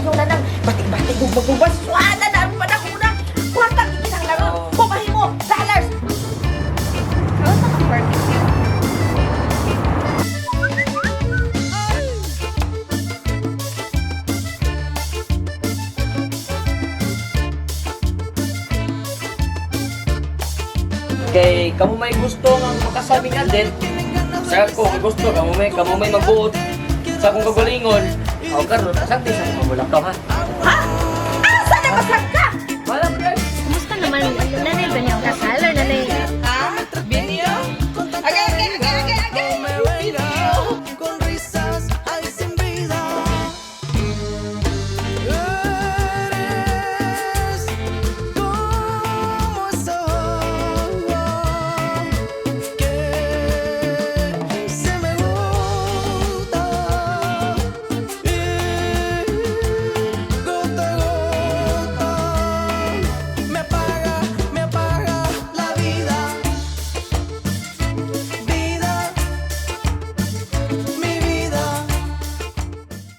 Ayaw na nang bati-bati gugma-gugma. Suwada na ang panahon na. Kwarta gikinahanglan. Oh. Kumahin mo, dollars. Kaon sa kang barbecue? Kay kamo may gusto nga makasabi nga din. Sa ko kung gusto kamo may magbuot sa akong kagalingon. Aw karon asante sa mga mulakaw ha.